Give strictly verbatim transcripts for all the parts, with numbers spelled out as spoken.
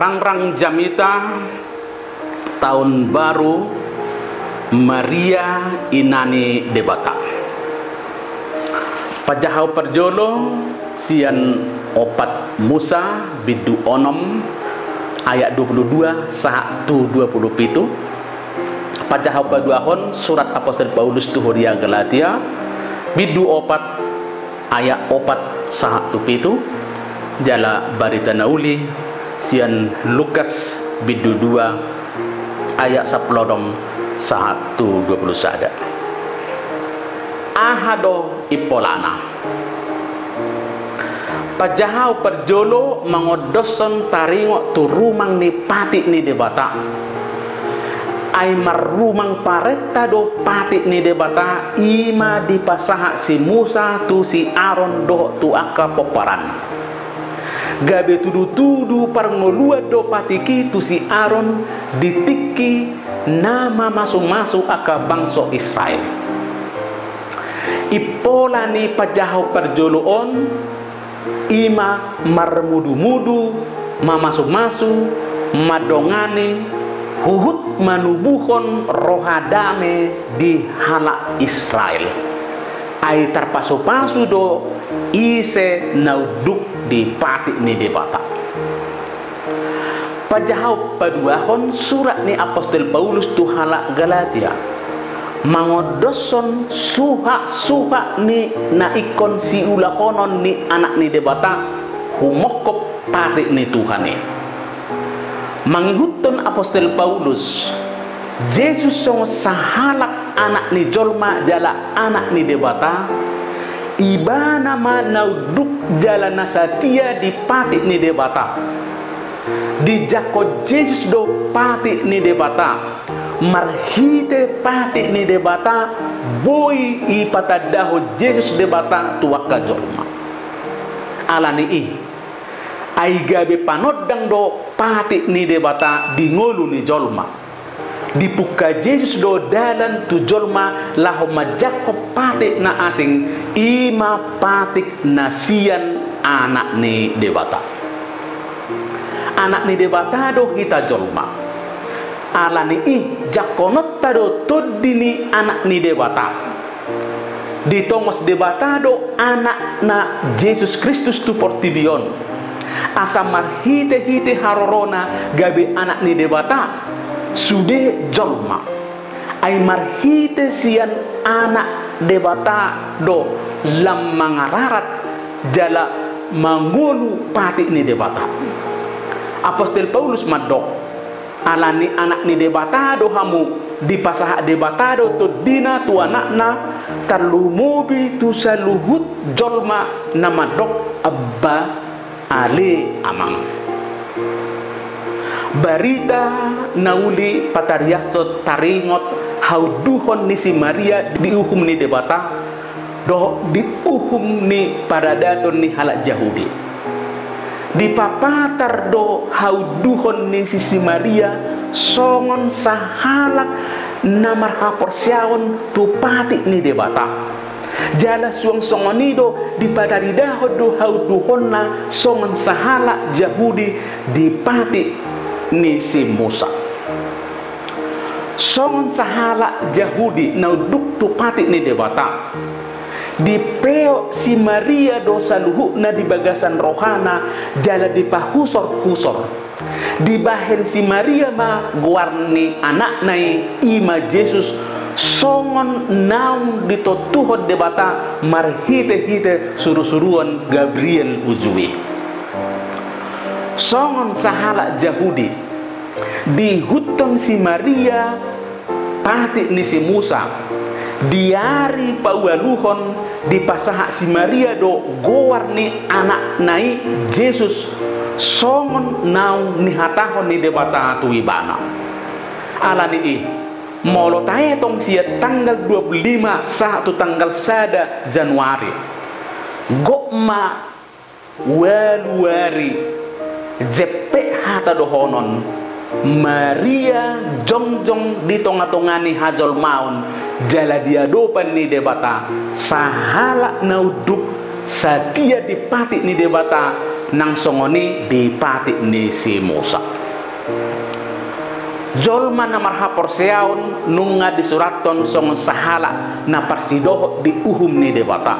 Rangrang jamita taon baru Maria ina ni Debata. Pajaha parjolo sian opat Musa bindu onom ayat dua puluh dua sahat tu dua puluh pitu. Pajaha paduahon surat Apostel Paulus tu huria Galatia bindu opat ayat opat sahat tu pitu, jala barita na uli sian Lukas bindu dua ayat sampulu onom sahat tu dua puluh sada. Aha do impolana? Pajaha parjolo mangondoshon taringot tu rumang ni patik ni Debata. Ai marrumang parenta do patik ni Debata, i ma dipasahat si Musa tu si Aron dohot tu angka pomparanna. Gabe tudutudu parngoluan do patik i tu si Aron di tingki na mamasumasu angka bangso Israel. Impola ni pajaha parjolo on, i ma marmudumudu, mamasumasu, mandongani, huhut manubuhon roha dame di halak Israel. Ai tarpasupasu do ise na unduk di patik ni Debata. Pajaha paduahon surat ni Apostel Paulus tu halak Galatia mangondoshon suhatsuhat ni na ingkon siulahonon ni Anak ni Debata humongkop patik ni Tuhan i. Mangihuthon Apostel Paulus, Jesus songon sahalak Anak ni jolma jala Anak ni Debata, Ibana ma na unduk jala na satia di patik ni Debata. Dijangkon Jesus do patik ni Debata. Marhite patik ni Debata boi ipatandahon Jesus Debata tu angka jolma. Ala ni i, ai gabe panondang do patik ni Debata di ngolu ni jolma. Dipungka Jesus do dalan tu jolma laho manjangkon patik na asing, i ma patik na sian Anak ni Debata. Anak ni Debata do hita jolma. Ala ni i, jangkononta do tondi ni Anak ni Debata. Ditongos Debata do Anakna Jesus Kristus tu portibi on, asa marhitehite harorona gabe anak ni Debata sude jolma. Ai marhite sian Anak Debata do lam mangararat jala mangolu patik ni Debata. Apostel Paulus mandok, Ala ni Anak ni Debata do hamu, dipasahat Debata do tondina tu Anakna, tarlumobi tu saluhut jolma na mandok Abba, Ale, Amang. Barita na uli patariashon taringot haunduhon ni si Maria di uhum ni Debata, dohot di uhum ni paradaton ni halak Jahudi. Dipapatar do haunduhon ni si, si Maria songon sahalak na marhaporseaon tu patik ni Debata. Jala suang songon i do dipataridahon do haunduhonna songon sahalak Jahudi di patik ni si Musa. Songon sahalak Jahudi na unduk tu patik ni Debata, dipeop si Maria do saluhutna di bagasan rohana jala dipahusorhusor. Dibahen si Maria ma goar ni anakna i, i ma Jesus, songon naung ditontuhon Debata marhitehite surusuruan Gabriel uju i. Songon sahalak Jahudi, diihuthon si Maria patik ni si Musa. Di ari paualuhon dipasahat si Maria do goar ni anakna i Jesus, songon naung nihatahon ni Debata tu ibana. Ala ni i, molo taetong sian tanggal dua puluh lima sahat tu tanggal sada Januari, gok ma ualu ari jempek hata dohonon Maria jongjong di tongatonga ni hajolmaon jala di adopan ni Debata, sahalak na unduk satia di patik ni Debata, nang songon i di patik ni si Musa. Jolma na marhaporseaon nunga disurathon songon sahalak na parsidohot di uhum ni Debata.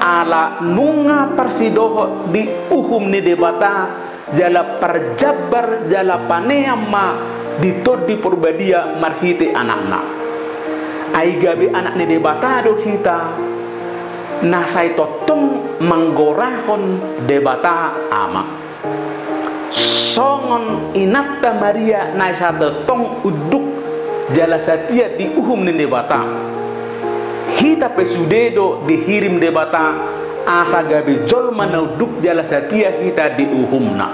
Ala nunga parsidohot di uhum ni Debata, jala parjambar jala panean ma di Tondi Porbadia marhite Anakna. Ai gabe anak ni Debata do hita, na sai tongtong manggorahon Debata Ama. Songon inanta Maria na sai tongtong unduk jala satia di uhum ni Debata, hita pe sude do dihirim Debata asa gabe jolma na unduk jala satia hita di uhumna.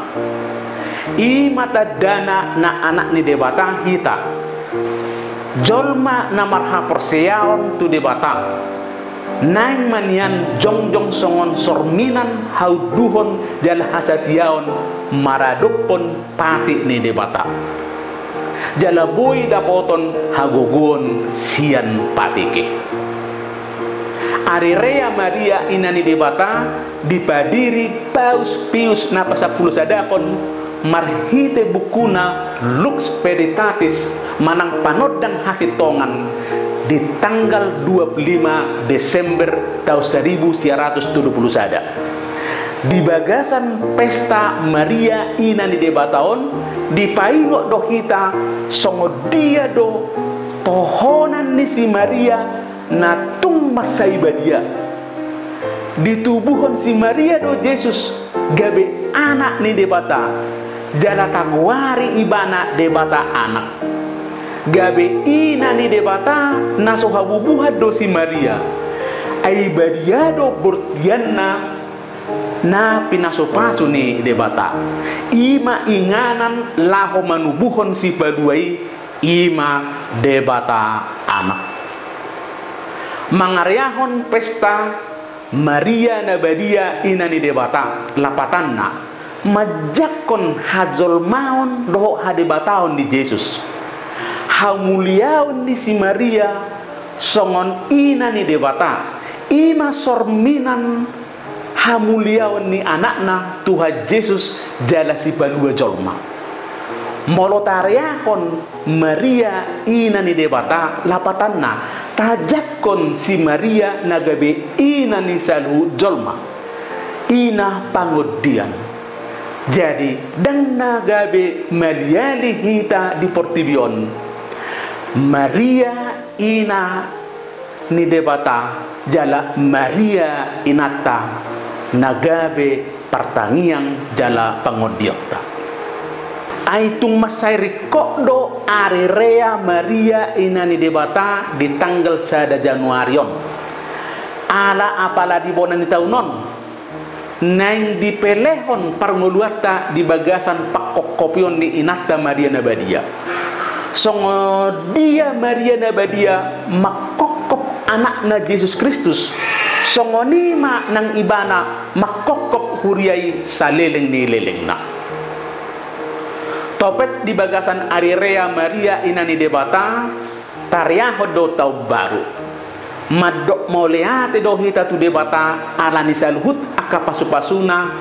I ma tandana na anak ni Debata hita, jolma na marhaporseaon tu Debata. Naeng ma nian jongjong songon sorminan haunduhon jala hasatiaon maradophon patik ni Debata, jala boi dapoton hagogoon sian patik i. Arirea Maria ina ni Debata dipadiri Paus Pius na pasampulu sadahon marhite bukuna Lux Veritatis manang Panondang Hasintongan di tanggal dua puluh lima Desember taon saribu sia ratus tolu puluh sada. Di bagasan pesta Maria ina ni Debata on dipaingot do hita songon dia do tohonan ni si Maria na tung mansai badia. Ditubuhon si Maria do Jesus gabe anak ni Debata, jala tagoari ibana Debata Anak. Gabe ina ni Debata na so habubuhan do si Maria. Ai badia do bortianna na pinasupasu ni Debata. I ma inganan laho manubuhon Sipalua i, i ma Debata Anak. Mangareahon pesta Maria na badia ina ni Debata, lapatanna manjangkon hajolmaon dohot hadebataon ni Jesus. Hamuliaon ni si Maria songon ina ni Debata, i ma sorminan hamuliaon ni Anakna Tuhan Jesus jala Sipalua jolma. Molo tareahon Maria ina ni Debata, lapatanna tajangkon si Maria na gabe ina ni saluhut jolma, ina pangondian. Jadi ndang na gabe maliali hita di portibi on, Maria ina ni Debata jala Maria inanta na gabe partangiang jala pangondionta. Ai tung mansai ringkot do arirea Maria ina ni Debata di tanggal sada Januari on. Ala apala di bona ni taon on naeng dipelehon parngoluanta di bagasan pangkopkopion ni Inanta Maria na badia. Songon dia Maria na badia mangkophop Anakna Jesus Kristus, songon i ma nang ibana mangkophop huria i saleleng ni lelengna. Topet di bagasan arirea Maria ina ni Debata, tareahon do taon baru. Mandok mauliate do hita tu Debata ala ni saluhut angka pasupasuna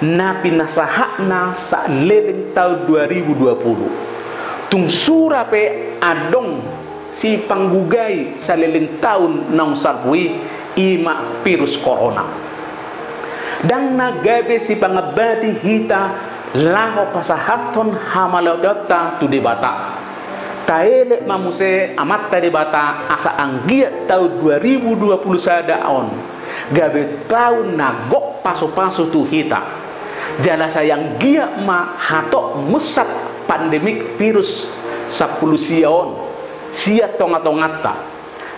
na pinasahatna saleleng taon dua ribu dua puluh. Tung sura pe adong sipanggugai saleleng taon naung salpu i, i ma virus korona. Ndang na gabe sipangambati hita laho pasahathon hamauliateonta tu Debata. Taelek ma muse Amanta Debata asa anggiat taon dua ribu dua puluh sada on gabe taon na gok pasupasu tu hita. Jala sai anggiat ma hatop munsat pandemik virus sampulu sia on sian tongatonganta.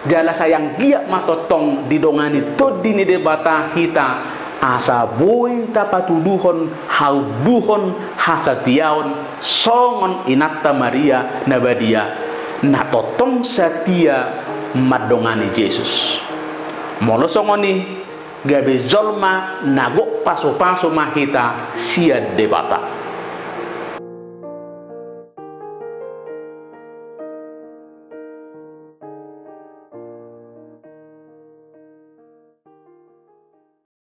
Jala sai anggiat ma tongtong didongani Tondi ni Debata hita, asa boi tapatuduhon haunduhon hasatiaon songon Inanta Maria na badia, na tongtong satia mandongani Jesus. Molo songon i, gabe jolma na gok pasupasu ma hita sian Debata.